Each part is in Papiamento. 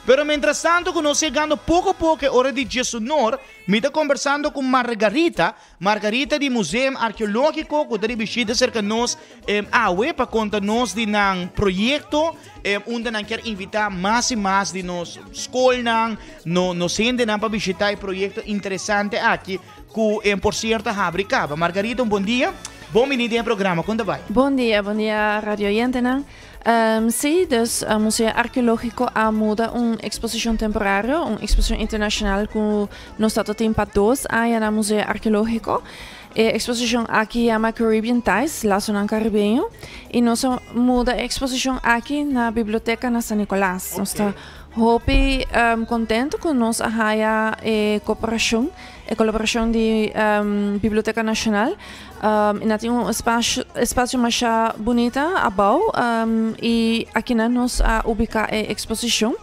Pero mientrastanto ku nos yegando poko poko e ora di djesunor, mi ta kombersando ku Margarita, Margarita di Museum Arkeológiko ku ta di bishita serka nos awe pa konta nos di nan proyekto unda nan kier invitá mas i mas di nos skolnan, nos hendenan pa bishitá e proyekto interesante aki ku por sierto a habri kaba. Margarita un bon dia, bon bini den e programa, kon ta bai? Bon dia, bon dia radio oyentenan. Sí, dus Museo Arkeológiko a muda un eksposishon temporario, un eksposishon internashonal ku nos ta tin pa dos aña na Museo Arkeológiko. E eksposishon aki yama Caribbean Ties, Lasonan Karibeño, i nos a muda e eksposishon aki na biblioteka na San Nicolas. Nos ta hopi kontentu ku nos a haya e koperashon, e kolaborashon di Biblioteka Nashonal. I nan tin un espasio espasio masha bunita abou i akinan nos a ubiká e eksposishon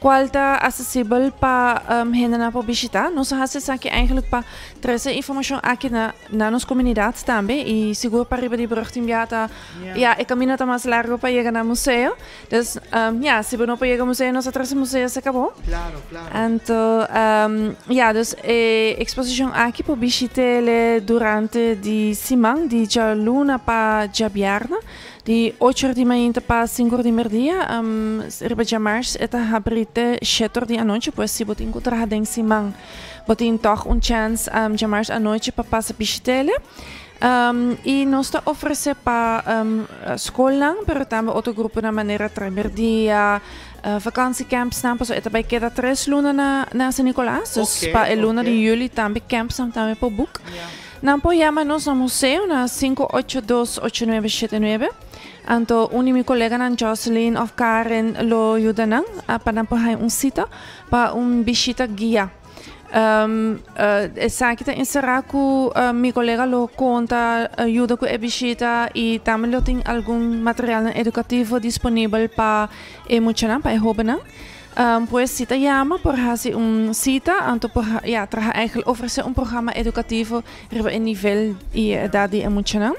kual ta asesibel pa hendenan por bishitá. Nos a hasi esaki eigenlijk pa trese e informashon aki na na nos komunidat tambe i sigur pa riba di brùg tin bia ta ya e kaminda ta mas largu pa yega na museo. Dus ya si bo no por yega museo nos a trese museo se kabo. Claro, claro. Anto ya dus e exposicion aki por bishitele durante di siman di djaluna pa djabièrnè di ocho or di mainta pa sinku or di merdia. Riba djamars e ta habri te shete or di anochi pues si bo tin ku traha den siman bo tin tòg un chèns djamars anochi pa pasa bishitele. I nos ta ofresé pa skolnan, pero tambe otro gruponan manera Traimerdia, vakantiecampsnan, pasobra e ta bai keda tres luna na na San Nicolas, dus pa e luna di juli tambe campsnan tambe por boek. Nan por yama nos na museo na 582 8979, anto un di mi koleganan Jocelyn òf Karen lo yuda nan pa nan por haña un sita pa un bishita guiá. Esaki ta enserá ku mi kolega lo konta yuda ku e bishita i tambe lo tin algun materialnan edukativo disponibel pa e muchanan, pa e hóbennan. Pues si ta yama por hasi un sita anto por ya traha eigentlik ofresé un programa edukativo riba e nivel i e edat di e muchanan.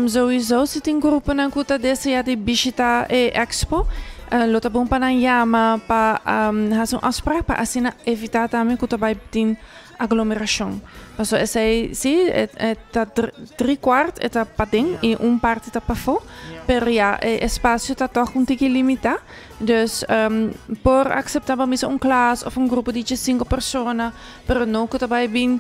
Souiso si tin gruponan ku ta deseá di bishitá e expo, lo ta bon pa nan yama pa hasi un afsprak pa asina evitá tambe ku ta bai tin aglomerashon. Pasobra esei si e ta tri kuart e ta paden i un parti ta pafó, pero ya e espasio ta tòg un tiki limitá. Dus por akseptá pa misa un klas òf un grupo di djesinku persona, pero no ku ta bai bin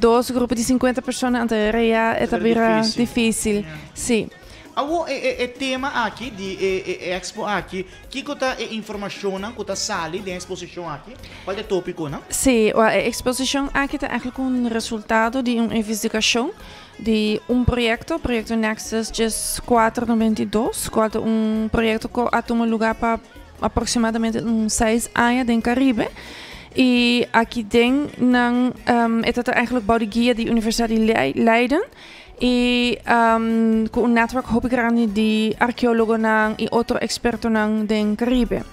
Dos grupo di 50 persona anto e rea e ta bira difícil. Sí. Awor e tema aki di e expo aki, kiko ta e informashonnan ku ta sali den e eksposishon aki? Kual ta e tópikonan? Sí, wèl e eksposishon aki ta èglik un resultado di un investigashon di un proyekto, proyekto Nexus 1492, kual ta un proyekto ku a tuma lugá pa aproximadamente un seis aña den Caribe y aki den nan e ta eigenlijk bou di guia di Universidad di Leiden y cu un netwerk hopi grandi di arkeologonan y otro expertonan den Caribe.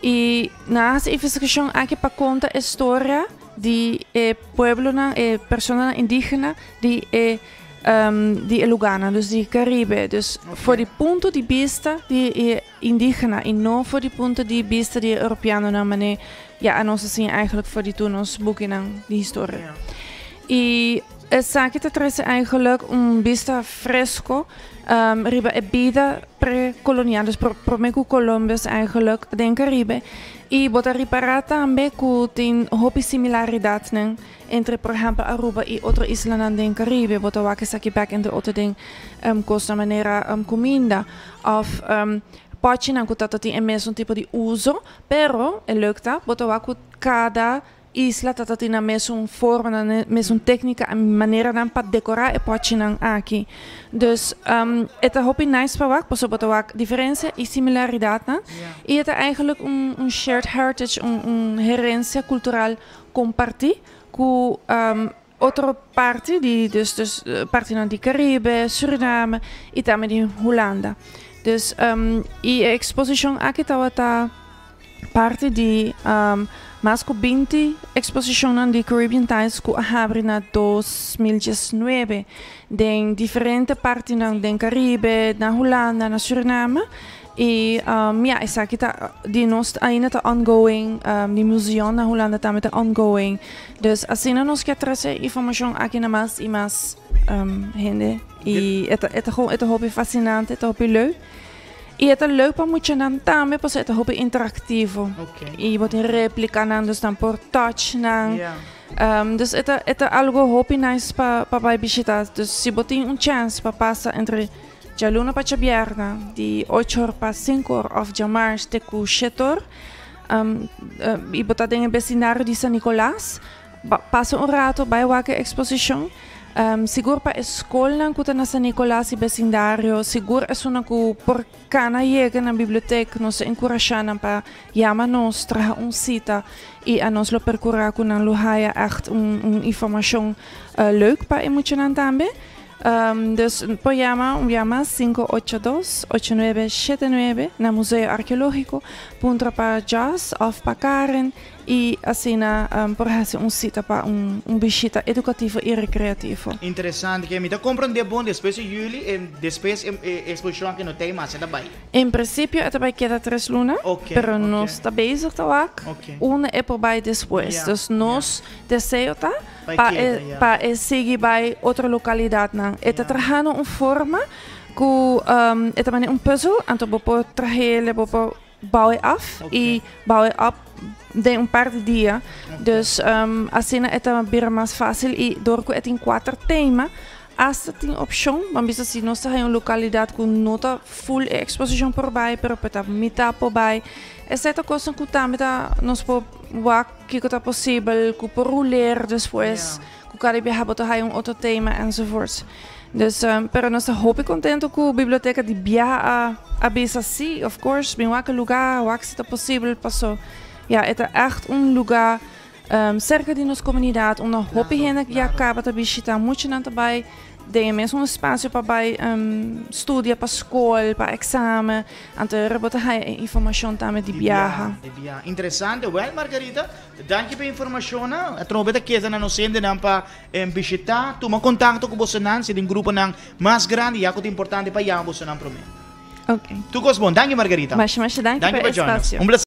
Y nan a haci investigacion aki pa conta e storia di e pueblonan, e personanan indigena di e di e lugarnan, dus di Caribe. Dus for di punto di bista di e Indigena y no for di punto di bista di e Europeanonan mane ya a nos a siña eigenlijk for di tur nos bukinan di historia. Y esaki ta trece eigenlijk un bista fresco riba e bida pre-colonial, dus prome cu Columbus eigenlijk den Caribe. Y bo ta ripara tambe cu tin hopi similaridadnan Entre por ehempel Aruba y otro islanan den Caribe bo ta wak esaki bek entre otro den cosnan manera cuminda of pochinan cu ta tin e mesun tipo di uso pero e leuk ta bo ta wak cu cada isla ta tin nan mesun forma nan mesun tecnica y maneranan pa decora e pochinan aki. Dus e ta hopi nice pa wak pasobra bo ta wak diferencia y similaridadnan y e ta eigenlijk un shared heritage un herencia cultural Kompartí ku otro parti di dus dus partinan di Karibe, Suriname i tambe di Hulanda. Dus i e eksposishon aki tabata parti di mas ku 20 eksposishonnan di Caribbean Times ku a habri na 2019 den diferente partinan den Karibe, na Hulanda, na Suriname. Y ja, esaki ta di nos ainda ta ongoing, di museum na Hulanda tambe ta ongoing. Dus asina nos kier trece informacion aki na mas y mas hende. Y e ta, e ta gewoon, e ta hopi fascinante, e ta hopi leuk. Y e ta leuk pa muchanan tambe, pasobra e ta hopi interactivo. Y bo tin replicanan, dus nan por touch nan. Dus e ta, e ta algo hopi nice pa, pa bai bishita. Dus si bo tin un chance pa pasa entre djaluna pa djabierna di ocho or pa sinku or of djamars te ku shete or, y bo ta den e besindario di San Nicolas, pasa un rato bai wak e exposicion. Sigur pa e skolnan ku ta na San Nicolas y besindario, sigur esunnan ku por kana yega na bibliotek, nos ta enkurashá nan pa yama nos, traha un sita y anos lo perkurá ku nan lo haya ègt un informashon leuk pa e muchanan tambe. Dus por yama un bia mas 582 8979 na Museo Arkeológiko, puntra pa Jas òf pa Karen y asina por hasi un sita pa un bishita edukativo y rekreativo. Interesante, ke mi ta komprondé bon despues di juli e despues e eksposishon aki no ta ei mas, e ta bai. En prinsipio e ta bai keda tres luna, pero nos ta bezig ta wak unda e por bai despues. Dus nos deseo ta pa e pa e sigui bai otro lokalidatnan. E ta trahando un forma ku e ta manera un pùzel, anto bo por trah'el, bo por bouw e af i bouw e op den un par di dia. Dus asina e ta bira mas fásil i dor ku e tin kuater tema, asta tin opshon, ban bisa si nos ta haña un lokalidat ku no ta ful e eksposishon por bai, pero por ta mitá por bai. Esei ta kosnan ku tambe ta nos por wak kiko ta posibel, ku por ruler despues, ku kada biaha bo ta haña un otro tema enzovoorts. Dus, pero nos ta hopi contento cu biblioteca di biaha a a bisa si, of course, bin wak e lugar, wak si ta posibel, paso ya e ta echt un lugar cerca di nos comunidad unda hopi hende ya caba ta bishita, muchanan ta bay den e mesun espacio pa bay studia pa scol, pa examen, anto e bo ta haya e informacion tambe di biaha. Di biaha. Interesante. Well, Margarita, danki pa e informacionnan. Atrobe ta keda na nos hendenan pa Bishitá, tuma kontakto ku bosonan si den gruponan mas grandi ya ku ta importante pa yama bosonan promé. Ok. Tur kos bon. Danki Margarita. Masha masha danki pa e espasio. Un plaser.